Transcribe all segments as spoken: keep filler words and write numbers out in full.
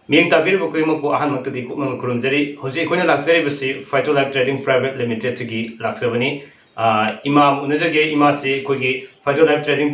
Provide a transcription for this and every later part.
ꯃꯤꯠꯌꯦꯡ ꯇꯥꯕꯤꯔꯤꯕ ꯈꯨꯗꯤꯡꯃꯛꯄꯨ ꯑꯍꯥꯟꯕꯃꯛꯇꯗꯤ ꯀꯨꯞꯅ ꯈꯨꯔꯨꯝꯖꯔꯤ꯫ ꯍꯧꯖꯤꯛ ꯑꯩꯈꯣꯏꯅ ꯂꯥꯛꯆꯔꯤꯕꯁꯤ Phyto Life Trading Private Limited ꯁꯤꯒꯤ ꯂꯥꯛꯆꯕꯅꯤ꯫ ꯑ, ꯏꯃꯥ ꯑꯃꯨꯛ ꯎꯅꯖꯒꯦ꯫ ꯏꯃꯥꯁꯤ ꯑꯩꯈꯣꯏꯒꯤ Phyto Life Trading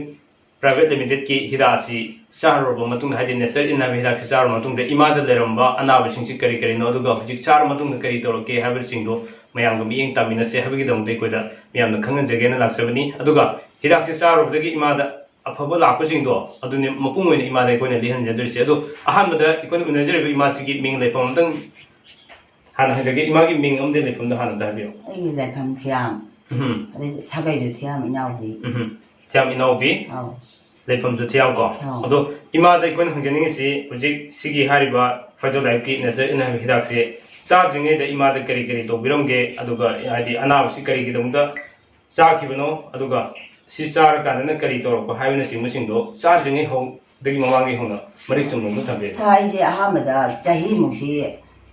Private Limited ꯀꯤ ꯍꯤꯗꯥꯛ ꯑꯁꯤ ꯆꯥꯔꯨꯔꯕ ꯃꯇꯨꯡꯗ, ꯍꯥꯏꯗꯤ Nature In ꯍꯥꯏꯕ ꯍꯤꯗꯥꯛꯁꯤ ꯆꯥꯔꯨꯔꯕ ꯃꯇꯨꯡꯗ ꯏꯃꯥꯗ ꯂꯩꯔꯝꯕ ꯑꯅꯥꯕꯁꯤꯡꯁꯤ ꯀꯔꯤ ꯀꯔꯤꯅꯣ, ꯑꯗꯨꯒ ꯍꯧꯖꯤꯛ ꯆꯥꯔꯕ ꯃꯇꯨꯡꯗ ꯀꯔꯤ ꯇꯧꯔꯛꯀꯦ ꯍꯥꯏꯕꯁꯤꯡꯗꯣ ꯃꯌꯥꯝꯒ ꯃꯤꯠꯌꯦꯡ ꯇꯥꯃꯤꯟꯅꯁꯦ ꯍꯥꯏꯕꯒꯤꯗꯃꯛꯇ ꯑꯩꯈꯣꯏꯗ ꯃꯌꯥꯝꯅ ꯈꯪꯍꯟꯖꯒꯦꯅ ꯂꯥꯛꯆꯕꯅꯤ꯫ ꯑꯗꯨꯒ ꯍꯤꯗꯥꯛꯁꯤ ꯆꯥꯔꯨꯕꯗꯒꯤ ꯏꯃꯥꯗ ꯑꯐꯕ ꯂꯥꯛꯄꯁꯤꯡꯗꯣ ꯑꯗꯨꯅꯤ ꯃꯄꯨꯡ ꯑꯣꯏꯅ ꯏꯃꯥꯗ ꯑꯩꯈꯣꯏꯅ ꯂꯤꯍꯟꯖꯗꯣꯏꯁꯦ꯫ ꯑꯗꯣ ꯑꯍꯥꯟꯕꯗ ꯑꯩꯈꯣꯏꯅ ꯎꯅꯖꯔꯤꯕ ꯏꯃꯥꯁꯤꯒꯤ ꯃꯤꯡ ꯂꯩꯐꯝ ꯑꯝꯇꯪ ꯍꯥꯟꯅ ꯍꯪꯖꯒꯦ꯫ ꯏꯃꯥꯒꯤ ꯃꯤꯡ ꯑꯃꯗꯤ ꯂꯩꯐꯝꯗꯣ ꯍꯥꯟꯅ ꯑꯝꯇ ꯍꯥꯏꯕꯤꯌꯨ꯫ ꯑꯩꯒꯤ ꯂꯩꯐꯝ ꯊꯤꯌꯥꯝ꯫ ꯎꯝ꯫ ꯑꯗꯩ ꯁꯥꯒꯩꯁꯨ ꯊꯤꯌꯥꯝ ꯏꯅꯥꯎꯗꯤ꯫ ꯎꯝ꯫ ꯊꯤꯌꯥꯝ ꯏꯅꯥꯎꯕꯤ꯫ ꯑꯧ꯫ ꯂꯩꯐꯝꯁꯨ ꯊꯤꯌꯥꯝ ꯀꯣ꯫ ꯑꯧ꯫ ꯑꯗꯣ ꯏꯃꯥꯗ ꯑꯩꯈꯣꯏꯅ ꯍꯪꯖꯅꯤꯡꯉꯤꯁꯤ, ꯍꯧꯖꯤꯛ ꯁꯤꯒꯤ ꯍꯥꯏꯔꯤꯕ Phyto Life ꯀꯤ Nature In ꯍꯥꯏꯕ ꯍꯤꯗꯥꯛꯁꯦ ꯆꯥꯗ꯭ꯔꯤꯉꯩꯗ ꯏꯃꯥꯗ ꯀꯔꯤ ꯀꯔꯤ ꯇꯧꯕꯤꯔꯝꯒꯦ? ꯑꯗꯨꯒ ꯍꯥꯏꯗꯤ ꯑꯅꯥꯕꯁꯤ ꯀꯔꯤꯒꯤꯗꯃꯛꯇ ꯆꯥꯈꯤꯕꯅꯣ? ꯑꯗꯨꯒ ꯁꯤ ꯆꯥꯔꯀꯥꯟꯗꯅ ꯀꯔꯤ ꯇꯧꯔꯛꯄ ꯍꯥꯏꯕꯅꯆꯤꯡꯕꯁꯤꯡꯗꯣ ꯆꯥꯗ꯭ꯔꯤꯉꯩ ꯍꯧ-, ꯗꯒꯤ ꯃꯃꯥꯡꯒꯤ ꯍꯧꯅ ꯃꯔꯤꯛ ꯆꯨꯝꯅ ꯑꯃꯨꯛ ꯊꯝꯕꯤꯔꯦ꯫ ꯁꯥ, ꯑꯩꯁꯦ ꯑꯍꯥꯟꯕꯗ ꯆꯍꯤꯃꯨꯛꯁꯤ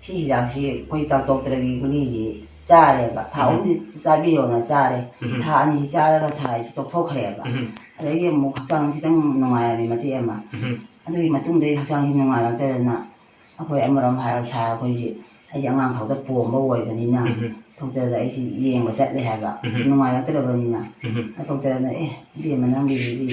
ꯁꯤ ꯍꯤꯗꯥꯛꯁꯤ ꯑꯩꯈꯣꯏ ꯗꯥꯛꯇꯔꯒꯤ ꯒꯨꯂꯤꯁꯤ ꯆꯥꯔꯦꯕ꯫ ꯊꯥ ꯎꯝ꯫ ꯑꯍꯨꯝꯗꯤ ꯆꯥꯕꯤꯌꯣꯅ ꯆꯥꯔꯦ꯫ ꯎꯝ꯫ ꯊꯥ ꯑꯅꯤꯁꯤ ꯆꯥꯔꯒ ꯁꯥ, ꯑꯩꯁꯤ ꯇꯣꯛꯊꯣꯛꯈ꯭ꯔꯦꯕ꯫ ꯎꯝ꯫ ꯑꯗꯒꯤ ꯑꯃꯨꯛ ꯍꯛꯆꯥꯡ ꯈꯤꯇꯪ ꯅꯨꯡꯉꯥꯏꯔꯝꯃꯤ ꯃꯇꯦꯛ ꯑꯃ꯫ ꯎꯝ꯫ ꯑꯗꯨꯒꯤ ꯃꯇꯨꯡꯗꯒꯤ ꯍꯛꯆꯥꯡꯁꯤ ꯅꯨꯡꯉꯥꯏꯔꯛꯇꯗꯅ ꯑꯩꯈꯣꯏ ꯑꯃꯔꯣꯝ ꯍꯥꯏꯔꯒ ꯁꯥꯔ ꯑꯩꯈꯣꯏꯁꯤ, ꯑꯩꯁꯦ ꯑꯉꯥꯡ ꯈꯛꯇ ꯄꯣꯝꯕ ꯑꯣꯏꯕꯅꯤꯅ, ꯎꯝ꯫ ꯗꯣꯛꯇꯔꯗ ꯑꯩꯁꯤ ꯌꯦꯡꯕ ꯆꯠꯂꯦ ꯍꯥꯏꯕ, ꯎꯝ꯫ ꯅꯨꯡꯉꯥꯏꯔꯛꯇ꯭ꯔꯕꯅꯤꯅ꯫ ꯎꯝ꯫ ꯗꯣꯛꯇꯔꯅ, "ꯑꯦ, ꯏꯕꯦꯝꯃ, ꯅꯪꯒꯤꯁꯤꯗꯤ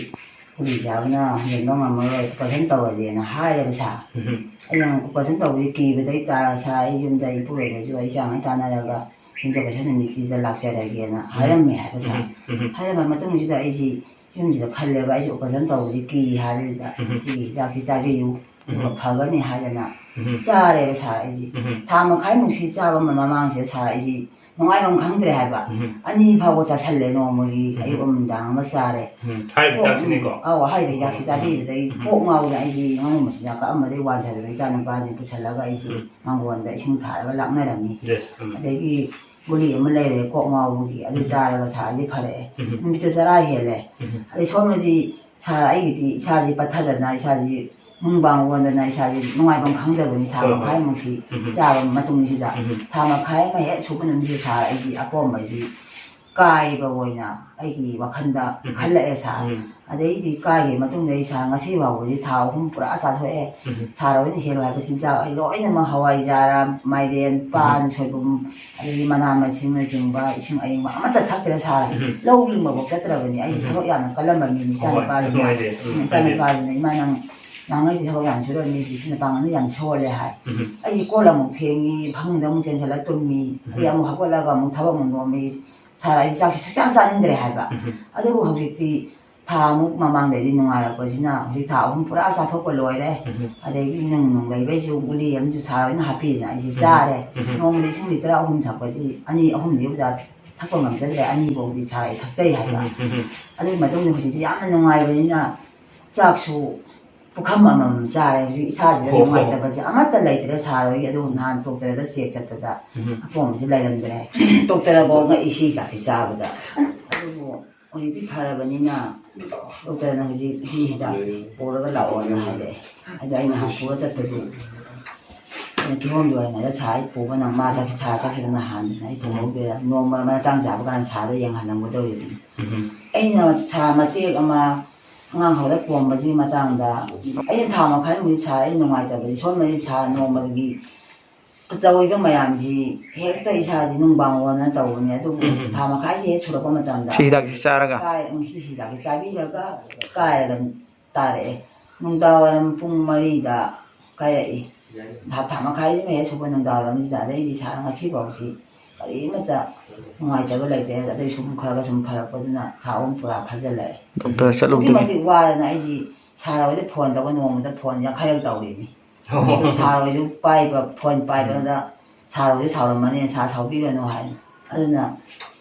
ꯒꯨꯂꯤ ꯆꯥꯕꯅ ꯍꯦꯟꯕ ꯉꯝꯃꯔꯣꯏ, ꯑꯣꯄꯔꯦꯁꯟ ꯇꯧꯔꯁꯦꯅ" ꯍꯥꯏꯔꯦꯕ ꯁꯥꯔ꯫ ꯎꯝ꯫ ꯑꯩꯅ ꯑꯣꯄꯔꯦꯁꯟ ꯇꯧꯕꯁꯤ ꯀꯤꯕꯗꯒꯤ ꯇꯥꯔ ꯁꯥꯔ, ꯑꯩ ꯌꯨꯝꯗ ꯑꯩ ꯏꯄꯨꯔꯣꯏꯕꯁꯨ ꯑꯩ ꯆꯥꯡꯉꯩ ꯇꯥꯟꯅꯔꯒ ꯌꯨꯝꯖꯀꯩꯁ ꯅꯨꯃꯤꯠꯁꯤꯗ ꯂꯥꯛꯆꯔꯒꯦꯅ ꯎꯝ꯫ ꯍꯥꯏꯔꯝꯃꯦ ꯍꯥꯏꯕ ꯁꯥꯔ꯫ ꯎꯝ꯫ ꯎꯝ꯫ ꯍꯥꯏꯔꯝꯕ ꯃꯇꯨꯡꯁꯤꯗ ꯑꯩꯁꯤ ꯌꯨꯝꯁꯤꯗ ꯈꯜꯂꯦꯕ, ꯑꯩꯁꯦ ꯑꯣꯄꯔꯦꯁꯟ ꯇꯧꯕꯁꯤ ꯀꯤ ꯍꯥꯏꯕꯗꯨꯗ, ꯎꯝ꯫ "ꯁꯤꯒꯤ ꯍꯤꯗꯥꯛꯁꯤ ꯆꯥꯕꯤꯌꯨ, ꯑꯗꯨꯒ ꯎꯝ꯫ ꯐꯒꯅꯤ" ꯍꯥꯏꯗꯅ ꯎꯝ꯫ ꯆꯥꯔꯦꯕ ꯁꯥꯔ ꯑꯩꯁꯦ꯫ ꯎꯝ꯫ ꯊꯥ ꯃꯈꯥꯏꯃꯨꯛꯁꯤ ꯆꯥꯕ ꯃ-, ꯃꯃꯥꯡꯁꯤꯗ ꯁꯥꯔ ꯑꯩꯁꯤ ꯅꯨꯡꯉꯥꯏꯐꯝ ꯈꯪꯗ꯭ꯔꯦ ꯍꯥꯏꯕ꯫ ꯎꯝ꯫ ꯑꯅꯤ ꯐꯥꯎꯕ ꯆꯥꯁꯜꯂꯦ ꯅꯣꯡꯃꯒꯤ, ꯎꯝ꯫ ꯑꯌꯨꯛ ꯑꯃ ꯅꯨꯡꯗꯥꯡ ꯑꯃ ꯆꯥꯔꯦ꯫ ꯎꯝ꯫ ꯍꯥꯏꯔꯤꯕ ꯀꯣꯛ-, ꯍꯤꯗꯥꯛꯁꯤꯅꯤꯀꯣ? ꯑꯧ, ꯍꯥꯏꯔꯤꯕ ꯍꯤꯗꯥꯛꯁꯤ ꯎꯝ꯫ ꯆꯥꯕꯤꯕꯗꯒꯤ ꯎꯝ꯫ ꯀꯣꯛ ꯉꯥꯎꯗꯅ ꯑꯩꯁꯤ ꯉꯥꯅꯨ ꯃꯆꯤꯟꯖꯥꯛ ꯀꯛꯑꯝꯕꯗꯒꯤ ꯋꯥꯟꯊꯗꯅ ꯏꯆꯥ ꯅꯨꯄꯥꯁꯤꯡ ꯄꯨꯁꯜꯂꯒ ꯑꯩꯁꯤ ꯎꯝ꯫ ꯃꯥꯡꯒꯣꯟꯗ ꯏꯁꯤꯡ ꯊꯥꯔꯒ ꯂꯥꯛꯅꯔꯝꯃꯤ꯫ Yes. ꯎꯝ꯫ ꯑꯗꯒꯤ ꯒꯨꯂꯤ ꯑꯃ ꯂꯩꯔꯦ ꯀꯣꯛ ꯉꯥꯎꯕꯒꯤ, ꯑꯗꯨ ꯎꯝ꯫ ꯆꯥꯔꯒ ꯁꯥꯔꯁꯤ ꯐꯔꯛꯑꯦ꯫ ꯎꯝ꯫ ꯅꯨꯃꯤꯠꯇꯨ ꯆꯔꯥ ꯍꯦꯜꯂꯦ꯫ ꯎꯝ꯫ ꯑꯗꯩ ꯁꯣꯝꯗꯗꯤ ꯁꯥꯔ ꯑꯩꯒꯤꯗꯤ ꯏꯁꯥꯁꯤ ꯄꯠꯊꯗꯅ, ꯏꯁꯥꯁꯤ ꯅꯨꯡꯕꯥꯡ ꯑꯣꯟꯗꯅ, ꯏꯁꯥꯁꯤ ꯅꯨꯡꯉꯥꯏꯐꯝ ꯈꯪꯗꯕꯅꯤ ꯊꯥ ꯍꯣꯏ, ꯍꯣꯏ꯫ ꯃꯈꯥꯏꯃꯨꯛꯁꯤ ꯎꯝ꯫ ꯆꯥꯕ ꯃꯇꯨꯡꯁꯤꯗ꯫ ꯎꯝ꯫ ꯊꯥ ꯃꯈꯥꯏ ꯑꯃ ꯍꯦꯛ ꯁꯨꯕ ꯅꯨꯃꯤꯠꯁꯤꯗ ꯁꯥꯔ ꯑꯩꯁꯤ ꯑꯄꯣꯝꯕꯁꯤ ꯀꯥꯏꯕ ꯑꯣꯏꯅ ꯑꯩꯒꯤ ꯋꯥꯈꯜꯗ ꯎꯝ꯫ ꯈꯜꯂꯛꯑꯦ ꯁꯥꯔ꯫ ꯎꯝ꯫ ꯑꯗꯩꯗꯤ ꯀꯥꯏꯈꯤꯕ ꯃꯇꯨꯡꯗ ꯑꯩ ꯁꯥꯔ ꯉꯁꯤ ꯐꯥꯎꯕꯗꯤ ꯊꯥ ꯑꯍꯨꯝ ꯄꯨꯔꯥ ꯆꯥꯊꯣꯛꯑꯦ꯫ ꯎꯝ꯫ ꯁꯥꯔ ꯍꯣꯏꯅ ꯍꯦꯜꯂꯣ ꯍꯥꯏꯕ ꯆꯤꯟꯖꯥꯛ ꯑꯩ ꯂꯣꯏꯅꯃꯛ ꯍꯋꯥꯏꯖꯥꯔ, ꯃꯥꯏꯔꯦꯟ, ꯎꯝ꯫ ꯄꯥꯟ, ꯁꯣꯏꯕꯨꯝ, ꯑꯗꯒꯤ ꯃꯅꯥ ꯃꯁꯤꯡꯅꯆꯤꯡꯕ ꯏꯁꯤꯡ ꯑꯌꯤꯡꯕ ꯑꯃꯠꯇ ꯊꯛꯇ꯭ꯔꯦ ꯁꯥꯔ꯫ ꯎꯝ꯫ ꯂꯧ ꯂꯤꯡꯕꯐꯥꯎ ꯆꯠꯇ꯭ꯔꯕꯅꯤ꯫ ꯑꯩꯁꯦ ꯎꯝ꯫ ꯊꯕꯛ ꯌꯥꯝꯅ ꯀꯜꯂꯝꯕ ꯃꯤꯅꯤ꯫ ꯍꯣꯏ, ꯍꯣꯏ꯫ ꯏꯆꯥꯅꯨꯄꯥꯒꯤꯅ, ꯅꯨꯡꯉꯥꯏꯖꯩ꯫ ꯎꯝ, ꯎꯝ, ꯏꯆꯥꯅꯨꯄꯥꯒꯤꯅ, "ꯏꯃꯥ, ꯅꯪ ꯅꯍꯥꯟꯈꯩꯗꯤ ꯊꯕꯛ ꯌꯥꯝ ꯁꯨꯔꯝꯃꯤ, ꯍꯧꯖꯤꯛꯇꯤ ꯅꯄꯥꯡꯒꯜꯗ ꯌꯥꯝ ꯁꯣꯜꯂꯦ" ꯍꯥꯏ꯫ ꯎꯝ꯫ ꯑꯩꯁꯦ ꯀꯣꯜ ꯑꯃꯨꯛ ꯐꯦꯡꯉꯤ, ꯐꯃꯨꯡꯗ ꯑꯃꯨꯛ ꯆꯦꯟꯁꯤꯜꯂ ꯇꯨꯝꯃꯤ, ꯑꯗꯩ ꯎꯝ꯫ ꯑꯃꯨꯛ ꯍꯧꯒꯠꯂꯒ ꯑꯃꯨꯛ ꯊꯕꯛ ꯑꯃꯨꯛ ꯅꯣꯝꯃꯤ꯫ ꯁꯥꯔ, ꯑꯩ ꯆꯥꯛꯁꯤ ꯁꯨꯡꯆꯥ ꯆꯥꯅꯤꯡꯗ꯭ꯔꯦ ꯍꯥꯏꯕ꯫ ꯎꯝ꯫ ꯑꯗꯨꯕꯨ ꯍꯧꯖꯤꯛꯇꯤ ꯊꯥ ꯑꯃꯨꯛ ꯃꯃꯥꯡꯗꯩꯗꯤ ꯅꯨꯡꯉꯥꯏꯔꯛꯄꯁꯤꯅ ꯍꯧꯖꯤꯛ ꯊꯥ ꯑꯍꯨꯝ ꯄꯨꯔꯥ ꯆꯥꯊꯣꯛꯄ ꯂꯣꯏꯔꯦ꯫ ꯎꯝ꯫ ꯑꯗꯒꯤ ꯅꯨꯡ ꯅꯨꯡ ꯂꯩꯕꯩꯁꯨ ꯒꯨꯂꯤ ꯑꯃꯁꯨ ꯁꯥꯔ ꯍꯣꯏꯅ ꯍꯥꯞꯄꯤꯗꯅ ꯑꯩꯁꯦ ꯎꯝ꯫ ꯆꯥꯔꯦ꯫ ꯎꯝ꯫ ꯅꯣꯡꯃꯗ ꯏꯁꯤꯡ ꯂꯤꯇꯔ ꯑꯍꯨꯝ ꯊꯛꯄꯁꯤ ꯑꯅꯤ ꯑꯍꯨꯝꯗꯤ ꯌꯧꯖ-, ꯊꯛꯄ ꯉꯝꯖꯗ꯭ꯔꯦ, ꯑꯅꯤꯐꯧꯗꯤ ꯁꯥꯔ ꯑꯩ ꯊꯛꯆꯩ ꯍꯥꯏꯕ꯫ ꯎꯝ꯫ ꯎꯝ꯫ ꯑꯗꯨꯒꯤ ꯃꯇꯨꯡꯗ ꯍꯧꯖꯤꯛꯇꯤ ꯌꯥꯝꯅ ꯅꯨꯡꯉꯥꯏꯕꯅꯤꯅ ꯆꯥꯛꯁꯨ ꯄꯨꯈꯝ ꯑꯃꯃꯝ ꯆꯥꯔꯦ꯫ ꯍꯧꯖꯤꯛ ꯏꯁꯥꯁꯤꯗ ꯍꯣ, ꯍꯣ꯫ ꯅꯨꯡꯉꯥꯏꯇꯕꯁꯦ ꯑꯃꯠꯇ ꯂꯩꯇ꯭ꯔꯦ ꯁꯥꯔ ꯍꯣꯏꯒꯤ꯫ ꯑꯗꯨ ꯅꯍꯥꯟ ꯗꯣꯛꯇꯔꯗ ꯆꯦꯛ ꯆꯠꯄꯗ ꯎꯝ꯫ ꯑꯄꯣꯝꯕꯁꯦ ꯂꯩꯔꯝꯗ꯭ꯔꯦ꯫ ꯗꯣꯛꯇꯔ ꯐꯥꯎ ꯉꯛꯏ ꯁꯤ ꯍꯤꯗꯥꯛꯁꯦ ꯆꯥꯕꯗ꯫ ꯑꯗꯨꯕꯨ ꯍꯧꯖꯤꯛꯇꯤ ꯐꯔꯕꯅꯤꯅ ꯗꯣꯛꯇꯔꯅ ꯍꯧꯖꯤꯛ ꯁꯤ ꯍꯤꯗꯥꯛꯁꯦ ꯄꯨꯔꯒ ꯂꯥꯛꯑꯣꯅ ꯍꯥꯏꯔꯛꯑꯦ꯫ ꯑꯗꯣ ꯑꯩ ꯅꯍꯥꯟ ꯄꯨꯔ ꯆꯠꯄꯗꯨ ꯑꯩꯅ ꯀꯤꯍꯣꯝ ꯌꯣꯜꯂꯤꯉꯩꯗ ꯁꯥꯔ ꯑꯩ ꯄꯨꯕ ꯅꯪ ꯃꯥ ꯆꯠꯈꯤ, ꯊꯥ ꯆꯠꯈꯤꯕ ꯅꯍꯥꯟꯗꯅ ꯑꯩ ꯄꯨꯍꯧꯗꯦ꯫ ꯅꯣꯡꯃ ꯃꯇꯥꯡ ꯆꯥꯕ ꯀꯥꯟꯗ ꯁꯥꯔꯗ ꯌꯦꯡꯍꯜꯂꯝꯒꯗꯧꯔꯤꯕꯅꯤ꯫ ꯎꯝ꯫ ꯑꯩꯅ ꯁꯥꯔ ꯃꯇꯦꯛ ꯑꯃ ꯑꯉꯥꯡ ꯍꯧꯔꯛ ꯄꯣꯝꯕꯒꯤ ꯃꯇꯥꯡꯗ ꯑꯩꯅ ꯊꯥ ꯃꯈꯥꯏꯃꯨꯛꯇꯤ ꯁꯥꯔ ꯑꯩ ꯅꯨꯡꯉꯥꯏꯇꯕꯗꯤ ꯁꯣꯟꯕꯗꯤ ꯁꯥꯔ ꯅꯣꯡꯃꯒꯤ ꯇꯧꯔꯤꯕ ꯃꯌꯥꯝꯁꯤ ꯍꯦꯛꯇ ꯏꯁꯥꯁꯤ ꯅꯨꯡꯕꯥꯡ ꯑꯣꯟꯅ ꯇꯧꯕꯅꯦ꯫ ꯑꯗꯨꯕꯨ ꯎꯝ꯫ ꯊꯥ ꯃꯈꯥꯏꯁꯤ ꯍꯦꯛ ꯁꯨꯔꯛꯄ ꯃꯇꯝꯗ ꯁꯤ ꯍꯤꯗꯥꯛꯁꯤ ꯆꯥꯔꯒ? ꯀꯥꯏ-, ꯎꯝ, ꯁꯤ ꯍꯤꯗꯥꯛꯁꯤ ꯆꯥꯕꯤꯔꯒ ꯀꯥꯏꯔꯒ ꯇꯥꯔꯛꯑꯦ꯫ ꯅꯨꯡꯗꯥꯡ ꯋꯥꯏꯔꯝ ꯄꯨꯡ ꯃꯔꯤꯗ ꯀꯥꯏꯔꯛꯏ꯫ ꯊꯥ, ꯊꯥ ꯃꯈꯥꯏꯁꯤꯃ ꯍꯦꯛ ꯁꯨꯕ ꯅꯨꯡꯗꯥꯡ ꯋꯥꯏꯔꯝꯁꯤꯗ꯫ ꯑꯗꯩꯗꯤ ꯁꯥꯔ ꯉꯁꯤꯐꯥꯎꯁꯤ ꯀꯔꯤꯃꯠꯇ ꯅꯨꯡꯉꯥꯏꯇꯕ ꯂꯩꯇꯦ꯫ ꯑꯗꯩ ꯁꯨꯝ ꯈꯔꯒ ꯁꯨꯝ ꯐꯔꯛꯄꯗꯨꯅ ꯊꯥ ꯑꯍꯨꯝ ꯄꯨꯔꯥ ꯐꯥꯖꯤꯜꯂꯛꯑꯦ꯫ ꯗꯣꯛꯇꯔ ꯑꯗꯨꯛꯀꯤ ꯆꯠꯂꯨꯕꯗꯒꯤ? ꯃꯇꯤꯛ ꯋꯥꯗꯅ ꯑꯩꯁꯤ ꯁꯥꯔ ꯍꯣꯏꯗ ꯐꯣꯟ ꯇꯧꯕ ꯅꯣꯡꯃꯗ ꯐꯣꯟ ꯌꯥꯡꯈꯩꯔꯛ ꯇꯧꯔꯤꯅꯤ꯫ ꯑꯗꯨ ꯁꯥꯔ ꯍꯣꯏꯁꯨ ꯄꯥꯏꯕ, ꯐꯣꯟ ꯄꯥꯏꯕꯗ ꯁꯥꯔ ꯍꯣꯏꯁꯨ ꯁꯥꯎꯔꯝꯃꯅꯤ, ꯁꯥꯔ ꯁꯥꯎꯕꯤꯒꯅꯨ ꯍꯥꯏ꯫ ꯑꯗꯨꯅ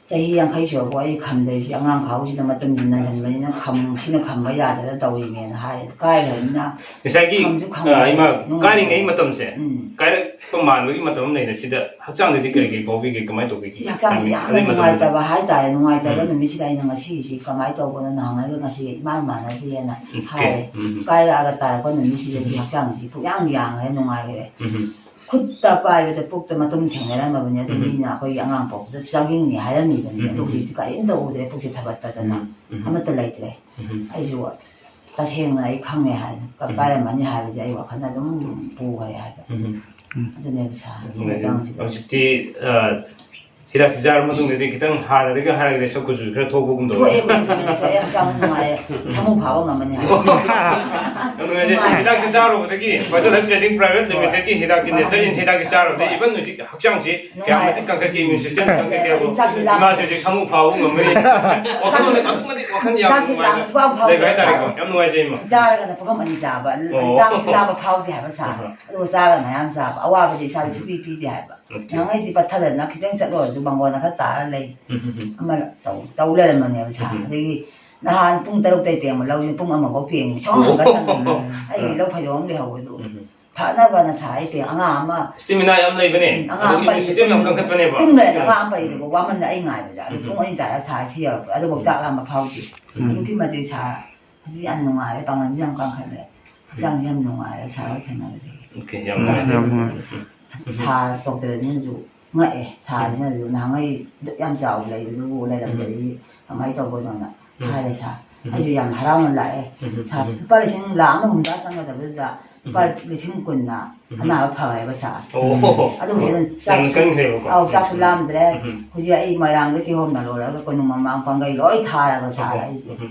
ꯆꯍꯤ ꯌꯥꯡꯈꯩ ꯁꯨꯔꯛꯄ ꯑꯩ ꯈꯝꯗꯩꯁꯤ ꯑꯉꯥꯡ ꯈꯥꯎꯁꯤꯗ ꯃꯇꯝ ꯅꯟꯁꯤꯟꯕꯅꯤꯅ ꯈꯝ, ꯁꯤꯅ ꯈꯝꯕ ꯌꯥꯗꯅ ꯇꯧꯔꯤꯅꯦꯅ ꯍꯥꯏ꯫ ꯀꯥꯏꯈ꯭ꯔꯕꯅꯤꯅ ꯉꯁꯥꯏꯒꯤ, ꯈꯝꯁꯨ ꯈꯝꯗ꯭ꯔꯦ, ꯑ, ꯏꯃꯥ, ꯅꯨꯡꯉꯥꯏꯇ꯭ꯔꯦ꯫ ꯀꯥꯏꯔꯤꯉꯩ ꯃꯇꯝꯁꯦ, ꯎꯝ꯫ ꯀꯥꯏꯔꯛꯄ ꯃꯥꯟꯕꯒꯤ ꯃꯇꯝ ꯑꯃ ꯂꯩꯅ ꯁꯤꯗ ꯍꯛꯆꯥꯡꯗꯗꯤ ꯀꯔꯤ ꯀꯔꯤ ꯐꯥꯎꯕꯤꯒꯦ? ꯀꯃꯥꯏꯅ ꯇꯧꯕꯤꯒꯦ? ꯁꯤ ꯍꯛꯆꯥꯡꯁꯤ ꯌꯥꯝꯅ ꯑꯗꯨꯒꯤ ꯃꯇꯝꯗ? ꯅꯨꯡꯉꯥꯏꯇꯕ ꯍꯥꯏꯇꯥꯔꯦ꯫ ꯅꯨꯡꯉꯥꯏꯇꯕ ꯎꯝ꯫ ꯅꯨꯃꯤꯠꯁꯤꯗ ꯑꯩꯅ ꯉꯁꯤꯁꯤ ꯀꯃꯥꯏꯅ ꯇꯧꯕꯅꯣ ꯅꯍꯥꯟꯉꯩꯒ ꯉꯁꯤ ꯏꯃꯥꯟ ꯃꯥꯟꯅꯗꯦꯅ ꯑꯣꯀꯦ꯫ ꯍꯥꯏꯔꯦ꯫ ꯎꯝ꯫ ꯀꯥꯏꯔꯛꯑꯒ ꯇꯥꯔꯛꯄ ꯅꯨꯃꯤꯠꯁꯤꯗꯗꯤ ꯍꯛꯆꯥꯡꯁꯤ ꯄꯨꯛꯌꯥꯡ ꯌꯥꯡꯈ꯭ꯔꯦ, ꯅꯨꯡꯉꯥꯏꯈ꯭ꯔꯦ꯫ ꯎꯝ꯫ ꯈꯨꯠꯇ ꯄꯥꯏꯕꯗ ꯄꯨꯛꯇ ꯃꯇꯨꯝ ꯊꯦꯡꯅꯔꯝꯃꯕꯅꯤ꯫ ꯑꯗꯨ ꯎꯝ꯫ ꯃꯤꯅ ꯑꯩꯈꯣꯏꯒꯤ ꯑꯉꯥꯡ ꯄꯣꯛꯄꯗ ꯆꯥꯅꯤꯡꯅꯤ ꯍꯥꯏꯔꯝꯃꯤꯕꯅꯤ꯫ ꯎꯝ꯫ ꯑꯗꯨ ꯍꯧꯖꯤꯛꯇꯤ ꯀꯔꯤꯝꯇ ꯎꯗ꯭ꯔꯦ꯫ ꯄꯨꯛꯁꯦ ꯊꯕꯠꯇꯗꯅ ꯎꯝ꯫ ꯎꯝ꯫ ꯑꯃꯠꯇ ꯂꯩꯇ꯭ꯔꯦ꯫ ꯎꯝ꯫ ꯑꯩꯁꯨ ꯇꯁꯦꯡꯅ ꯑꯩ ꯈꯪꯉꯦ ꯍꯥꯏꯅ ꯀ-, ꯎꯝ꯫ ꯄꯥꯏꯔꯝꯃꯅꯤ ꯍꯥꯏꯕꯁꯦ ꯑꯩ ꯋꯥꯈꯜꯗ ꯑꯗꯨꯝ ꯄꯨꯈ꯭ꯔꯦ ꯍꯥꯏꯕ꯫ ꯎꯝ꯫ ꯑꯗꯨꯅꯦꯕ ꯁꯥꯔ, ꯁꯤ ꯎꯝ꯫ ꯃꯇꯥꯡꯁꯤꯗ꯫ ꯍꯧꯖꯤꯛꯇꯤ, ꯑ, ꯍꯤꯗꯥꯛꯁꯤ ꯆꯥꯔ ꯃꯇꯨꯡꯗꯗꯤ ꯈꯤꯇꯪ ꯍꯥꯟꯅꯗꯒꯤ ꯍꯥꯏꯔꯒꯗꯤ ꯁꯛ ꯀꯨꯆꯨ ꯈꯔ ꯊꯣꯛꯄꯒꯨꯝ ꯇꯧꯋꯦ꯫ ꯊꯣꯛꯑꯦ, ꯀꯨꯆꯨ ꯈꯔ ꯊꯣꯛꯑꯦ, ꯍꯛꯆꯥꯡ ꯅꯨꯡꯉꯥꯏꯔꯦ, ꯁꯥꯃꯨ ꯐꯥꯕ ꯉꯝꯃꯅꯤ ꯍꯥꯏꯕ꯫ ꯌꯥꯝ ꯅꯨꯡꯉꯥꯏꯖꯩ꯫ ꯅꯨꯡꯉꯥꯏꯔꯦ꯫ ꯍꯤꯗꯥꯛꯁꯤ ꯆꯥꯔꯨꯕꯗꯒꯤ Vital Health Trading Private ꯍꯣꯏ꯫ Limited ꯀꯤ ꯍꯤꯗꯥꯛꯀꯤ ꯅꯦꯆꯔ ꯏꯟꯁ ꯍꯤꯗꯥꯛꯁꯤ ꯆꯥꯔꯨꯕꯗꯒꯤ ꯍꯣꯏ꯫ Even ꯍꯧꯖꯤꯛ ꯍꯛꯆꯥꯡꯁꯤ ꯀꯌꯥꯝ ꯅꯨꯡꯉꯥꯏꯔꯦ꯫ ꯃꯇꯤꯛ ꯀꯟꯈꯠꯀꯦ, immune system ꯀꯟꯈꯠꯀꯦ ꯍꯥꯏꯕ꯫ ꯆꯥꯛꯁꯤ ꯂꯥꯝ-, ꯏꯃꯥꯁꯦ ꯍꯧꯖꯤꯛ ꯁꯥꯃꯨ ꯐꯥꯕ ꯉꯝꯃꯅꯤ꯫ ꯋꯥꯈꯜꯂꯣꯟꯗ ꯑꯗꯨꯛ ꯃꯇꯤꯛ ꯋꯥꯈꯜ ꯌꯥꯝ ꯆꯥꯛꯁꯤ ꯅꯨꯡꯉꯥꯏꯅ ꯂꯥꯝ-, ꯁꯨꯡꯐꯥꯎ ꯐꯥꯎꯗꯦ ꯂꯩꯕ ꯍꯥꯏꯇꯥꯔꯦꯀꯣ꯫ ꯁꯥꯔ꯫ ꯌꯥꯝ ꯅꯨꯡꯉꯥꯏꯖꯩ, ꯏꯃꯥ꯫ ꯆꯥꯔꯒꯅ ꯄꯨꯈꯝ ꯑꯅꯤ ꯆꯥꯕ, ꯑꯣ꯫ ꯆꯥꯛꯁꯨ ꯂꯥꯝꯕ ꯐꯥꯎꯗꯦ ꯍꯥꯏꯕ ꯁꯥꯔ꯫ ꯑꯍꯥ꯫ ꯑꯗꯨꯒ ꯆꯥꯔꯒꯅ ꯃꯌꯥꯝ ꯆꯥꯕ, ꯑꯋꯥꯕꯗꯤ ꯏꯁꯥꯗ ꯎꯝ꯫ ꯁꯨꯡꯄꯤ ꯄꯤꯗꯦ ꯍꯥꯏꯕ꯫ ꯑꯣꯀꯦ꯫ ꯅꯍꯥꯟꯈꯩꯗꯤ ꯄꯠꯊꯗꯅ ꯈꯤꯇꯪ ꯆꯠꯂꯨꯔꯁꯨ ꯃꯪꯒꯣꯟ ꯑꯃꯈꯛ ꯇꯥꯔ ꯂꯩ꯫ ꯎꯝ, ꯎꯝ, ꯎꯝ꯫ ꯑꯃ ꯇꯧ-, ꯇꯧ ꯂꯩꯔꯝꯕꯅꯦꯕ ꯁꯥꯔ꯫ ꯎꯝ, ꯎꯝ꯫ ꯑꯗꯒꯤ ꯅꯍꯥꯟ ꯄꯨꯡ ꯇꯔꯨꯛꯇꯩ ꯄꯦꯡꯕ ꯂꯧꯁꯦ ꯄꯨꯡ ꯑꯃꯐꯥꯎ ꯄꯦꯡꯉꯤ꯫ ꯁꯨꯡꯍꯟ ꯍꯟꯒꯠꯇꯕꯅꯦ꯫ ꯑꯣ꯫ ꯑꯩꯒꯤ ꯑꯥ꯫ ꯂꯧ ꯐꯩꯗꯣꯝ ꯑꯃ ꯂꯩꯍꯧꯕꯗꯨ꯫ ꯎꯝ, ꯎꯝ꯫ ꯐꯅꯕꯅ ꯁꯥꯔ ꯑꯩ ꯄꯦꯡ-, ꯑꯉꯥꯡ ꯑꯃ Stamina ꯌꯥꯝ ꯂꯩꯕꯅꯦ꯫ ꯎꯝ, ꯑꯉꯥꯡ ꯑꯗꯨꯒꯤ ꯑꯃ immune system ꯌꯥꯝ ꯄꯩꯔꯦ꯫ ꯀꯟꯈꯠꯄꯅꯦꯕ꯫ ꯇꯨꯝ ꯂꯩꯔꯦ, ꯎꯝ꯫ ꯑꯉꯥꯡ ꯑꯃ ꯄꯩꯔꯦꯕꯀꯣ꯫ ꯋꯥꯃꯟꯗ ꯑꯩ ꯉꯥꯏꯕꯗ꯫ ꯑꯗꯨ ꯎꯝ, ꯄꯨꯡ ꯎꯝ꯫ ꯑꯅꯤ ꯇꯥꯔꯦ ꯁꯥꯔ ꯁꯤ ꯌꯧꯔꯛꯄ꯫ ꯑꯗꯨꯐꯥꯎ ꯎꯝ꯫ ꯆꯥꯛ ꯂꯥꯝꯕ ꯐꯥꯎꯗꯦ꯫ ꯎꯝ꯫ ꯑꯗꯨꯛꯀꯤ ꯃꯇꯤꯛ ꯁꯥꯔ ꯍꯧꯖꯤꯛ ꯌꯥꯝ ꯅꯨꯡꯉꯥꯏꯔꯦ, ꯄꯥꯡꯒꯜꯁꯨ ꯌꯥꯝ ꯀꯟꯈꯠꯂꯦ꯫ ꯍꯛꯆꯥꯡꯁꯨ ꯌꯥꯝ ꯅꯨꯡꯉꯥꯏꯔꯦ ꯁꯥꯔ ꯍꯣꯏ ꯊꯦꯡꯅꯕꯗꯒꯤ꯫ ꯑꯣꯀꯦ, ꯌꯥꯝ ꯅꯨꯡꯉꯥꯏꯖꯔꯦ꯫ ꯌꯥꯝ ꯅꯨꯡꯉꯥꯏꯔꯦ꯫ ꯎꯝ꯫ ꯁꯥꯔ ꯗꯣꯛꯇꯔꯁꯤꯅꯁꯨ ꯉꯛꯑꯦ, ꯁꯥꯔꯁꯤꯅꯁꯨ ꯅꯍꯥꯟꯉꯩ ꯌꯥꯝ ꯆꯥꯎ ꯂꯩꯕꯗꯨꯕꯨ ꯂꯩꯔꯝꯗ꯭ꯔꯗꯤ ꯎꯝ꯫ ꯀꯃꯥꯏꯅ ꯇꯧꯕꯅꯣꯅ ꯎꯝ꯫ ꯍꯥꯏꯔꯦ ꯁꯥꯔ꯫ ꯎꯝ꯫ ꯑꯩꯁꯨ ꯌꯥꯝ ꯍꯔꯥꯎꯅ ꯂꯥꯛꯑꯦ꯫ ꯎꯝ꯫ ꯁꯥꯔ, ꯎꯝ꯫ ꯂꯨꯄꯥ ꯂꯤꯁꯤꯡ, ꯂꯥꯈ ꯑꯃ ꯍꯨꯝꯗ꯭ꯔꯥ ꯆꯪꯒꯗꯕꯗꯨꯗ ꯂꯨꯄꯥ ꯎꯝ꯫ ꯂꯤꯁꯤꯡ ꯀꯨꯟꯅ ꯎꯝ꯫ ꯑꯅꯥꯕ ꯐꯈ꯭ꯔꯦꯕ ꯁꯥꯔ꯫ ꯑꯣ꯫ ꯑꯗꯨ ꯍꯦꯟꯅ ꯌꯥꯝꯅ ꯆꯥꯛꯁꯨ, ꯀꯟꯈ꯭ꯔꯦꯕꯀꯣ꯫ ꯑꯧ, ꯆꯥꯛꯁꯨ ꯎꯝ꯫ ꯂꯥꯝꯗ꯭ꯔꯦ꯫ ꯎꯝ꯫ ꯍꯧꯖꯤꯛ ꯑꯩ ꯃꯣꯏꯔꯥꯡꯗ ꯀꯤꯍꯣꯝꯅ ꯂꯣꯏꯔꯒ ꯀꯣꯅꯨꯡ ꯃꯃꯥꯡ ꯄꯥꯡꯒꯩ ꯂꯣꯏ ꯊꯥꯔꯒ ꯁꯥꯔ ꯑꯣ꯫ ꯑꯩꯁꯦ꯫ ꯎꯝ꯫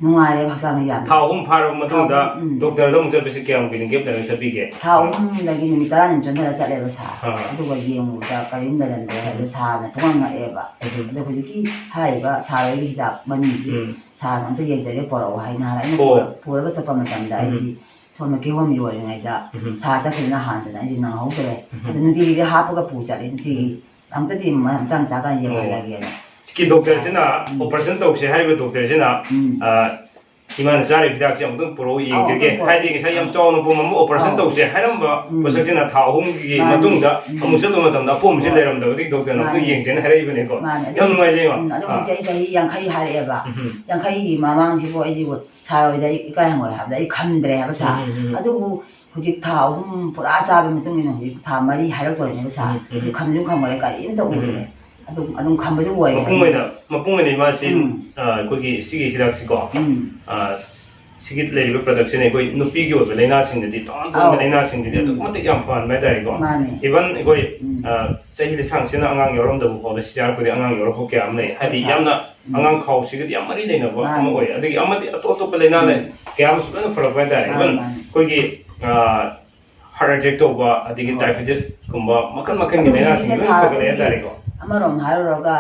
ꯅꯨꯡꯉꯥꯏꯔꯦ ꯍꯛꯆꯥꯡꯁꯦ ꯌꯥꯝꯅ꯫ ꯊꯥ ꯑꯍꯨꯝ ꯐꯥꯔꯕ ꯃꯇꯨꯡꯗ ꯊꯥ ꯑꯍꯨꯝ, ꯎꯝ꯫ ꯗꯣꯛꯇꯔꯗ ꯑꯃꯨꯛ ꯆꯠꯄꯁꯤ ꯀꯌꯥꯝ ꯀꯨꯏꯅ gap ꯂꯩꯔꯒ ꯆꯠꯄꯤꯒꯦ? ꯊꯥ ꯑꯍꯨꯝꯗꯒꯤ ꯅꯨꯃꯤꯠ ꯇꯔꯥꯅꯤ ꯆꯣꯟꯊꯔ ꯆꯠꯂꯦꯕ ꯁꯥꯔ꯫ ꯑꯥ꯫ ꯑꯗꯨꯒ ꯌꯦꯡꯉꯨꯕꯗ ꯀꯔꯤꯝ ꯂꯩꯔꯝꯗ꯭ꯔꯦ ꯍꯥꯏꯕꯗꯣ ꯎꯝ꯫ ꯁꯥꯔꯅ ꯄꯨꯡꯉꯛ ꯉꯛꯑꯦꯕ꯫ ꯎꯝ꯫ ꯑꯗꯣ ꯍꯧꯖꯤꯛꯀꯤ ꯍꯥꯏꯔꯤꯕ ꯁꯥꯔ ꯍꯣꯏꯒꯤ ꯍꯤꯗꯥꯛ ꯃꯃꯤꯡꯁꯤ ꯎꯝ꯫ ꯁꯥꯔꯅ ꯑꯝꯇ ꯌꯦꯡꯖꯒꯦ ꯄꯣꯔꯛꯑꯣ ꯍꯥꯏꯅ ꯍꯥꯏꯔ ꯑꯩꯅ ꯑꯣ꯫ ꯄꯨꯔ-, ꯄꯨꯔꯒ ꯆꯠꯄ ꯃꯇꯝꯗ ꯎꯝ꯫ ꯑꯩꯁꯤ ꯁꯣꯝꯗ ꯀꯤꯍꯣꯝ ꯌꯣꯜꯂꯤꯉꯩꯗ ꯎꯝ꯫ ꯁꯥꯔ ꯆꯠꯈꯤꯕꯅ ꯍꯥꯟꯗꯅ ꯑꯩꯁꯦ ꯅꯪꯍꯧꯗ꯭ꯔꯦ꯫ ꯎꯝ꯫ ꯑꯗꯣ ꯅꯨꯡꯇꯤꯒꯤꯗꯤ ꯍꯥꯞꯄꯒ ꯄꯨ ꯆꯠꯂꯦ, ꯅꯨꯡꯇꯤꯒꯤ꯫ ꯎꯝ꯫ ꯑꯝꯇꯗꯤ ꯃꯇꯥꯡ ꯆꯥꯀꯥꯟꯗ ꯑꯣ꯫ ꯌꯦꯡꯍꯜꯂꯒꯦꯅ꯫ ꯁꯤꯒꯤ ꯗꯣꯛꯇꯔꯁꯤꯅ ꯎꯝ꯫ Operation ꯇꯧꯁꯦ ꯍꯥꯏꯔꯤꯕ ꯗꯣꯛꯇꯔꯁꯤꯅ, ꯎꯝ꯫ ꯑ, ꯏꯃꯥꯅ ꯆꯥꯔꯤꯕ ꯍꯤꯗꯥꯛꯁꯦ ꯑꯃꯨꯛꯇꯪ ꯄꯨꯔꯛꯑꯣ ꯑꯧ, ꯌꯦꯡꯖꯒꯦ꯫ ꯑꯗꯨꯝ ꯄꯨꯔꯛꯑꯣ꯫ ꯍꯥꯏꯗꯤ ꯉꯁꯥꯏ ꯌꯥꯝ ꯑꯧ꯫ ꯆꯥꯎꯅ ꯄꯣꯝꯃꯝꯕ operation ꯑꯧ꯫ ꯇꯧꯁꯦ ꯍꯥꯏꯔꯝꯕ ꯃꯥꯅꯤ꯫ ꯄꯣꯠꯁꯛꯁꯤꯅ ꯊꯥ ꯑꯍꯨꯝꯒꯤ ꯃꯥꯅꯤ꯫ ꯃꯇꯨꯡꯗ ꯎꯝ꯫ ꯑꯃꯨꯛ ꯆꯠꯄ ꯃꯇꯝꯗ ꯑꯄꯣꯝꯕꯁꯤ ꯃꯥꯅꯤ꯫ ꯂꯩꯔꯝꯗꯕꯗꯒꯤ ꯗꯣꯛꯇꯔꯅ ꯑꯃꯨꯛꯇꯪ ꯃꯥꯅꯤ꯫ ꯌꯦꯡꯁꯦꯅ ꯍꯥꯏꯔꯛꯏꯕꯅꯦꯀꯣ꯫ ꯃꯥꯅꯤ꯫ ꯌꯥꯝ ꯑꯗꯨ ꯅꯨꯡꯉꯥꯏꯖꯩ, ꯏꯃꯥ꯫ ꯎꯝ, ꯑꯗꯨ ꯑꯥ꯫ ꯍꯧꯖꯤꯛꯁꯦ ꯑꯩ ꯆꯍꯤ ꯌꯥꯡꯈꯩ ꯍꯥꯏꯔꯛꯑꯦꯕ꯫ ꯎꯝ꯫ ꯌꯥꯡꯈꯩꯒꯤ ꯃꯃꯥꯡꯁꯤꯕꯨ ꯑꯩꯁꯤꯕꯨ ꯁꯥꯔ ꯍꯣꯏꯗ ꯑꯩ ꯏꯀꯥꯏ ꯍꯪꯒꯣꯏ ꯍꯥꯏꯕꯗ ꯑꯩ ꯈꯝꯗ꯭ꯔꯦ ꯍꯥꯏꯕ ꯁꯥꯔ꯫ ꯎꯝ, ꯎꯝ, ꯎꯝ꯫ ꯑꯗꯨꯕꯨ ꯍꯧꯖꯤꯛ ꯊꯥ ꯑꯍꯨꯝ ꯄꯨꯔꯥ ꯆꯥꯕꯒꯤ ꯃꯇꯨꯡ ꯏꯟꯅ ꯍꯧꯖꯤꯛ ꯊꯥ ꯃꯔꯤ ꯍꯥꯏꯔꯛꯇꯣꯔꯦꯅꯦꯕ ꯁꯥꯔ꯫ ꯎꯝ, ꯎꯝ꯫ ꯑꯗꯨ ꯈꯝꯁꯨ ꯈꯝꯈ꯭ꯔꯦ, ꯀꯔꯤꯝꯇ ꯎꯗ꯭ꯔꯦ꯫ ꯑꯗꯨꯝ, ꯑꯗꯨꯝ ꯈꯝꯕꯁꯨ ꯑꯣꯏꯔꯦ꯫ ꯃꯄꯨꯡ ꯑꯣꯏꯅ, ꯃꯄꯨꯡ ꯑꯣꯏꯅ ꯏꯃꯥꯁꯤ, ꯎꯝ꯫ ꯑ, ꯑꯩꯈꯣꯏꯒꯤ ꯁꯤꯒꯤ ꯍꯤꯗꯥꯛꯁꯤꯀꯣ, ꯎꯝ꯫ ꯑ, ꯁꯤꯒꯤ ꯂꯩꯔꯤꯕ productꯁꯤꯅ ꯑꯩꯈꯣꯏ ꯅꯨꯄꯤꯒꯤ ꯑꯣꯏꯕ ꯂꯥꯏꯅꯥꯁꯤꯡꯗꯗꯤ, ꯇꯣꯉꯥꯟ ꯇꯣꯉꯥꯟꯕ ꯑꯧ꯫ ꯂꯥꯏꯅꯥꯁꯤꯡꯗꯗꯤ ꯎꯝ꯫ ꯑꯗꯨꯛꯀꯤ ꯃꯇꯤꯛ ꯌꯥꯝ ꯐꯍꯟꯕ ꯍꯥꯏꯇꯥꯔꯦꯀꯣ꯫ ꯃꯥꯅꯦ꯫ Even ꯑꯩꯈꯣꯏ, ꯎꯝ꯫ ꯑ, ꯆꯍꯤ ꯂꯩꯁꯥꯡꯁꯤꯅ ꯑꯉꯥꯡ ꯌꯥꯎꯔꯝꯗꯕ ꯐꯥꯎꯗ ꯁꯤ ꯆꯥꯔꯛꯄꯗꯤ ꯑꯉꯥꯡ ꯌꯥꯎꯔꯛꯄ ꯀꯌꯥ ꯑꯃ ꯂꯩ꯫ ꯍꯥꯏꯗꯤ ꯑꯠꯆꯥ꯫ ꯌꯥꯝꯅ ꯎꯝ꯫ ꯑꯉꯥꯡ ꯈꯥꯎꯁꯤꯒꯗꯤ ꯌꯥꯝ ꯃꯔꯤ ꯂꯩꯅꯕ ꯃꯥꯅꯦ꯫ ꯑꯃ ꯑꯣꯏ꯫ ꯑꯗꯒꯤ ꯑꯃꯗꯤ ꯑꯇꯣꯞ ꯑꯇꯣꯞꯄ ꯂꯥꯏꯅꯥ ꯂꯩ ꯎꯝ꯫ ꯀꯌꯥ ꯑꯃꯁꯨ ꯂꯣꯏꯅ ꯐꯔꯛꯄ ꯍꯥꯏꯇꯥꯔꯦ꯫ ꯃꯥꯅꯦ, even ꯃꯥꯅꯦ꯫ ꯑꯩꯈꯣꯏꯒꯤ, ꯑ, heart attack ꯇꯧꯕ, ꯑꯗꯒꯤ ꯍꯣꯏ꯫ Diabetesꯀꯨꯝꯕ ꯃꯈꯜ ꯃꯈꯜꯒꯤ ꯑꯗꯨ ꯂꯥꯏꯅꯥꯁꯤꯡ ꯍꯧꯖꯤꯛꯇꯤ ꯂꯣꯏꯅ ꯁꯥꯔ ꯐꯒꯠꯂꯦ ꯑꯩꯈꯣꯏꯒꯤ ꯍꯥꯏꯇꯥꯔꯦꯀꯣ꯫ ꯑꯃꯔꯣꯝ ꯍꯥꯏꯔꯨꯔꯒ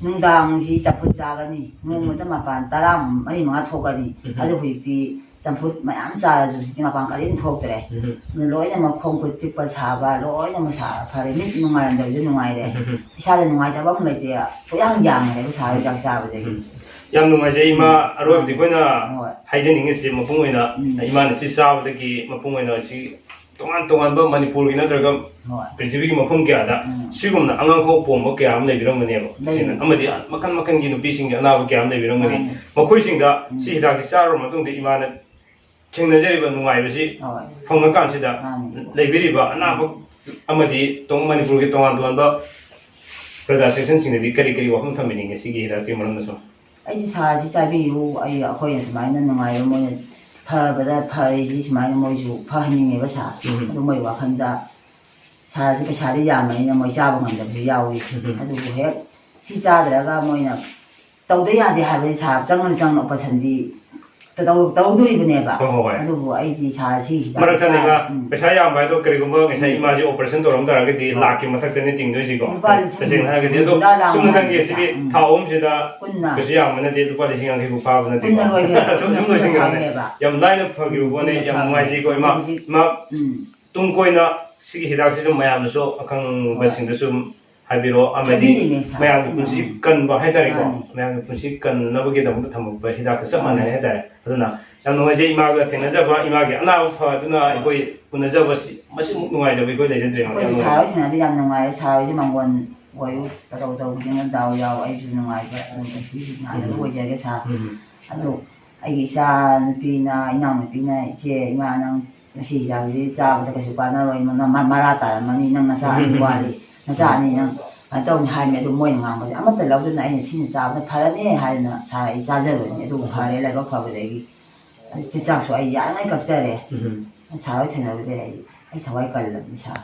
ꯅꯨꯡꯗꯥꯡꯁꯤ ꯆꯝꯐꯨꯠ ꯆꯥꯒꯅꯤ, ꯎꯝ꯫ ꯅꯣꯡꯃꯗ ꯃꯄꯥꯟ ꯇꯔꯥ ꯃꯔꯤ ꯃꯉꯥ ꯊꯣꯛꯀꯅꯤ꯫ ꯎꯝ꯫ ꯑꯗꯨ ꯍꯧꯖꯤꯛꯇꯤ ꯆꯝꯐꯨꯠ ꯃꯌꯥꯝ ꯆꯥꯔꯁꯨ ꯍꯧꯖꯤꯛꯇꯤ ꯃꯄꯥꯟ ꯀꯔꯤꯝ ꯊꯣꯛꯇ꯭ꯔꯦ꯫ ꯎꯝ꯫ ꯑꯗꯨ ꯂꯣꯏꯅꯃꯛ ꯈꯣꯡ ꯈꯨꯠ ꯆꯤꯛꯄ ꯁꯥꯕ ꯂꯣꯏꯅꯃꯛ ꯁꯥ-, ꯐꯔꯦ꯫ ꯃꯤꯠ ꯅꯨꯡꯉꯥꯏꯔꯝꯗꯕꯁꯨ ꯅꯨꯡꯉꯥꯏꯔꯦ꯫ ꯎꯝ꯫ ꯏꯁꯥꯗ ꯅꯨꯡꯉꯥꯏꯇꯕ ꯑꯃ ꯂꯩꯇꯦ꯫ ꯄꯨꯡꯌꯥꯡ ꯌꯥꯡꯈ꯭ꯔꯦꯕ ꯁꯥꯔ ꯍꯤꯗꯥꯛ ꯆꯥꯕꯗꯒꯤ꯫ ꯎꯝ꯫ ꯌꯥꯝ ꯅꯨꯡꯉꯥꯏꯖꯩ ꯏꯃꯥ꯫ ꯎꯝ꯫ ꯑꯔꯣꯏꯕꯗꯤ ꯑꯩꯈꯣꯏꯅ ꯍꯣꯏ꯫ ꯍꯥꯏꯖꯅꯤꯡꯉꯤꯁꯤ ꯃꯄꯨꯡ ꯑꯣꯏꯅ ꯎꯝ꯫ ꯏꯃꯥꯅ ꯁꯤ ꯆꯥꯕꯗꯒꯤ ꯃꯄꯨꯡ ꯑꯣꯏꯅ ꯁꯤ ꯇꯣꯉꯥꯟ ꯇꯣꯉꯥꯟꯕ ꯃꯅꯤꯄꯨꯔꯒꯤ ꯅꯠꯇ꯭ꯔꯒ ꯍꯣꯏ꯫ ꯄ꯭ꯔꯤꯊꯤꯕꯤꯒꯤ ꯃꯐꯝ ꯀꯌꯥꯗ ꯎꯝ꯫ ꯁꯤꯒꯨꯝꯅ ꯑꯉꯥꯡꯈꯧ ꯄꯣꯝꯕ ꯀꯌꯥ ꯑꯃ ꯂꯩꯕꯤꯔꯝꯒꯅꯦꯕ꯫ ꯂꯩ꯫ ꯁꯤꯅ ꯑꯃꯗꯤ ꯃꯈꯜ ꯃꯈꯜꯒꯤ ꯅꯨꯄꯤꯁꯤꯡꯒꯤ ꯑꯅꯥꯕ ꯀꯌꯥ ꯑꯃ ꯂꯩꯕꯤꯔꯝꯒꯅꯤ꯫ ꯃꯥꯅꯤ꯫ ꯃꯈꯣꯏꯁꯤꯡꯗ ꯎꯝ꯫ ꯁꯤ ꯍꯤꯗꯥꯛꯁꯤ ꯆꯥꯔꯕ ꯃꯇꯨꯡꯗ ꯏꯃꯥꯅ ꯊꯦꯡꯅꯖꯔꯤꯕ ꯅꯨꯡꯉꯥꯏꯕꯁꯤ ꯍꯣꯏ꯫ ꯐꯪꯉꯀꯥꯟꯁꯤꯗ ꯃꯥꯅꯤ꯫ ꯂꯩꯕꯤꯔꯤꯕ ꯑꯅꯥꯕ ꯎꯝ꯫ ꯑꯃꯗꯤ ꯇꯣꯡ-, ꯃꯅꯤꯄꯨꯔꯒꯤ ꯇꯣꯉꯥꯟ ꯇꯣꯉꯥꯟꯕ ꯄ꯭ꯔꯖꯥ ꯁꯦꯛꯁꯟꯁꯤꯡꯗꯗꯤ ꯀꯔꯤ ꯀꯔꯤ ꯋꯥꯐꯝ ꯊꯝꯕꯤꯅꯤꯡꯉꯤ ꯁꯤꯒꯤ ꯍꯤꯗꯥꯛꯀꯤ ꯃꯔꯝꯗꯁꯨ? ꯑꯩꯗꯤ ꯁꯥꯔꯁꯤ ꯆꯥꯕꯤꯌꯨ, ꯑꯩ, ꯑꯩꯈꯣꯏꯅ ꯁꯨꯃꯥꯏꯅ ꯅꯨꯡꯉꯥꯏꯕ, ꯃꯣꯏꯅ ꯐꯕꯗ ꯐꯔꯤꯁꯤ ꯁꯨꯃꯥꯏꯅ ꯃꯣꯏꯁꯨ ꯐꯍꯟꯅꯤꯡꯉꯦꯕ ꯁꯥꯔ꯫ ꯎꯝ꯫ ꯑꯗꯨ ꯃꯣꯏ ꯋꯥꯈꯜꯗ ꯁꯥꯔꯁꯤ ꯄꯩꯁꯥꯗꯤ ꯌꯥꯝꯕꯅꯤꯅ ꯃꯣꯏ ꯆꯥꯕ ꯉꯝꯗꯕꯁꯨ ꯌꯥꯎꯏ꯫ ꯎꯝ꯫ ꯑꯗꯨꯕꯨ ꯍꯦꯛ ꯁꯤ ꯆꯥꯗ꯭ꯔꯒ ꯃꯣꯏꯅ ꯇꯧꯗ ꯌꯥꯗꯦ ꯍꯥꯏꯕꯗꯤ ꯁꯥꯔ ꯆꯪꯅ ꯆꯪꯅ operation ꯗꯤ ꯇꯧ-, ꯇꯧꯗꯣꯔꯤꯕꯅꯦꯕ꯫ ꯍꯣꯏ, ꯍꯣꯏ, ꯍꯣꯏ꯫ ꯑꯗꯨꯕꯨ ꯑꯩꯗꯤ ꯁꯥꯔ ꯁꯤ ꯍꯤꯗꯥꯛ ꯃꯔꯛ ꯊꯠꯅ ꯏꯃꯥ, ꯎꯝ꯫ ꯄꯩꯁꯥ ꯌꯥꯝꯕ ꯍꯥꯏꯗꯣ ꯀꯔꯤꯒꯨꯝꯕ ꯉꯁꯥꯏ ꯎꯝ꯫ ꯏꯃꯥꯁꯤ operation ꯇꯧꯔꯝ ꯇꯥꯔꯒꯗꯤ ꯍꯣꯏ꯫ ꯂꯥꯛꯀꯤ ꯃꯊꯛꯇꯅꯤ ꯇꯤꯡꯗꯣꯏꯁꯤꯀꯣ꯫ ꯂꯨꯄꯥ ꯂꯤꯁꯤꯡ ꯇꯁꯦꯡꯅ ꯍꯥꯏꯔꯒꯗꯤ ꯑꯗꯣ ꯍꯨꯝꯐꯨꯇꯔꯥ ꯂꯥꯡ ꯁꯨꯞꯅꯇꯪꯒꯤ ꯃꯌꯥꯗꯤ ꯁꯤꯗꯤ ꯎꯝ꯫ ꯊꯥ ꯑꯍꯨꯝꯁꯤꯗ ꯀꯨꯟꯅ꯫ ꯀꯩꯁꯨ ꯌꯥꯝꯕ ꯅꯠꯇꯦ, ꯂꯨꯄꯥ ꯂꯤꯁꯤꯡ ꯌꯥꯡꯈꯩ ꯐꯥꯎ ꯐꯥꯕ ꯅꯠꯇꯦꯀꯣ꯫ ꯀꯨꯟꯅ ꯂꯣꯏꯈ꯭ꯔꯦ꯫ ꯁꯨꯝ, ꯁꯨꯝ ꯀꯨꯟꯅ ꯂꯣꯏꯁꯤꯟꯈ꯭ꯔꯕꯅꯦ꯫ ꯐꯪꯉꯦꯕ꯫ ꯌꯥꯝ ꯂꯥꯏꯅ ꯐꯈꯤꯕ ꯎꯝ, ꯄꯣꯠꯅꯤ꯫ ꯀꯨꯟꯅ ꯌꯥꯝ ꯐꯪꯉꯦ꯫ ꯅꯨꯡꯉꯥꯏꯖꯩꯀꯣ ꯏꯃꯥ꯫ ꯍꯧꯖꯤꯛ ꯏꯃꯥ ꯎꯝ꯫ ꯇꯨꯡ ꯀꯣꯏꯅ ꯁꯤꯒꯤ ꯍꯤꯗꯥꯛꯁꯤꯁꯨ ꯃꯌꯥꯝꯅꯁꯨ ꯑꯈꯪꯕꯁꯤꯡꯗꯁꯨ ꯍꯣꯏ꯫ ꯍꯥꯏꯕꯤꯔꯣ, ꯑꯃꯗꯤ ꯍꯥꯏꯕꯤꯔꯤꯅꯦ, ꯁꯥꯔ꯫ ꯃꯌꯥꯝꯒꯤ ꯄꯨꯟꯁꯤ ꯎꯝ꯫ ꯀꯟꯕ ꯍꯥꯏꯇꯥꯔꯦꯀꯣ, ꯃꯥꯅꯦ꯫ ꯃꯌꯥꯝꯒꯤ ꯄꯨꯟꯁꯤ ꯀꯟꯅꯕꯒꯤꯗꯃꯛꯇ ꯊꯝꯃꯛꯄ ꯍꯤꯗꯥꯛꯀ ꯆꯞ ꯃꯥꯟꯅꯩ ꯃꯥꯅꯦ꯫ ꯍꯥꯏꯇꯥꯔꯦ꯫ ꯑꯗꯨꯅ ꯌꯥꯝ ꯅꯨꯡꯉꯥꯏꯖꯩ ꯏꯃꯥꯒ ꯊꯦꯡꯅꯖꯕ, ꯏꯃꯥꯒꯤ ꯑꯅꯥꯕ ꯐꯗꯨꯅ ꯍꯣꯏ꯫ ꯑꯩꯈꯣꯏ ꯎꯅꯖꯕꯁꯤ, ꯃꯁꯤꯃꯨꯛ ꯅꯨꯡꯉꯥꯏꯖꯕ ꯑꯩꯈꯣꯏ ꯂꯩꯖꯗ꯭ꯔꯦ, ꯏꯃꯥ꯫ ꯌꯥꯝ ꯑꯩꯈꯣꯏꯁꯨ ꯁꯥꯔ ꯅꯨꯡꯉꯥꯏꯖꯩ꯫ ꯍꯣꯏ ꯊꯦꯡꯅꯕ ꯌꯥꯝ ꯅꯨꯡꯉꯥꯏꯔꯦ꯫ ꯁꯥꯔ ꯍꯣꯏꯁꯦ ꯃꯥꯡꯒꯣꯟ ꯑꯣꯏꯌꯨ, ꯇꯧ ꯇꯧꯕꯅꯤꯅ ꯗꯥꯎ ꯌꯥꯎ, ꯑꯩꯁꯨ ꯅꯨꯡꯉꯥꯏꯕ ꯑꯗꯨꯝ ꯄꯨꯟꯁꯤꯁꯤ ꯉꯥꯛꯇ ꯎꯝ꯫ ꯑꯣꯏꯖꯒꯦ ꯁꯥꯔ꯫ ꯎꯝ꯫ ꯑꯗꯣ ꯑꯩꯒꯤ ꯏꯆꯥ ꯅꯨꯄꯤꯅ, ꯏꯅꯥꯎ ꯅꯨꯄꯤꯅ, "ꯏꯆꯦ, ꯏꯃꯥ ꯅꯪ ꯃꯁꯤ ꯍꯤꯗꯥꯛꯁꯤ ꯆꯥꯕꯗ ꯀꯩꯁꯨ ꯀꯥꯟꯅꯔꯣꯏ, ꯃꯅ-, ꯃ-, ꯃꯔꯥ ꯇꯥꯔꯝꯃꯅꯤ, ꯅꯪ ꯅꯆꯥ ꯑꯅꯤ ꯋꯥꯠꯂꯤ, ꯅꯆꯥ ꯑꯅꯤ ꯅꯪ ꯀꯩꯅꯣ ꯇꯧꯅꯤ ꯍꯥꯏꯔꯝꯃꯦ꯫ ꯑꯗꯨ ꯃꯣꯏꯅ ꯉꯥꯡꯕꯁꯦ ꯑꯃꯠꯇ ꯂꯧꯗꯅ ꯑꯩꯅ ꯁꯤꯅ ꯆꯥꯕꯅ ꯐꯔꯅꯤ ꯍꯥꯏꯗꯅ ꯁꯥꯔ ꯑꯩ ꯆꯥꯖꯕꯅꯤ꯫ ꯑꯗꯨꯕꯨ ꯐꯔꯦ, ꯂꯥꯏꯕꯛ ꯐꯕꯗꯒꯤ꯫ ꯑꯗꯨ ꯆꯤꯟꯖꯥꯛꯁꯨ ꯑꯩ ꯌꯥꯔꯤꯉꯩ ꯀꯛꯆꯔꯦ꯫ ꯁꯥꯔ ꯍꯣꯏ ꯊꯦꯡꯅꯕꯗꯒꯤ ꯑꯩ, ꯑꯩ ꯊꯋꯥꯏ ꯀꯜꯂꯕꯅꯤ ꯁꯥꯔ꯫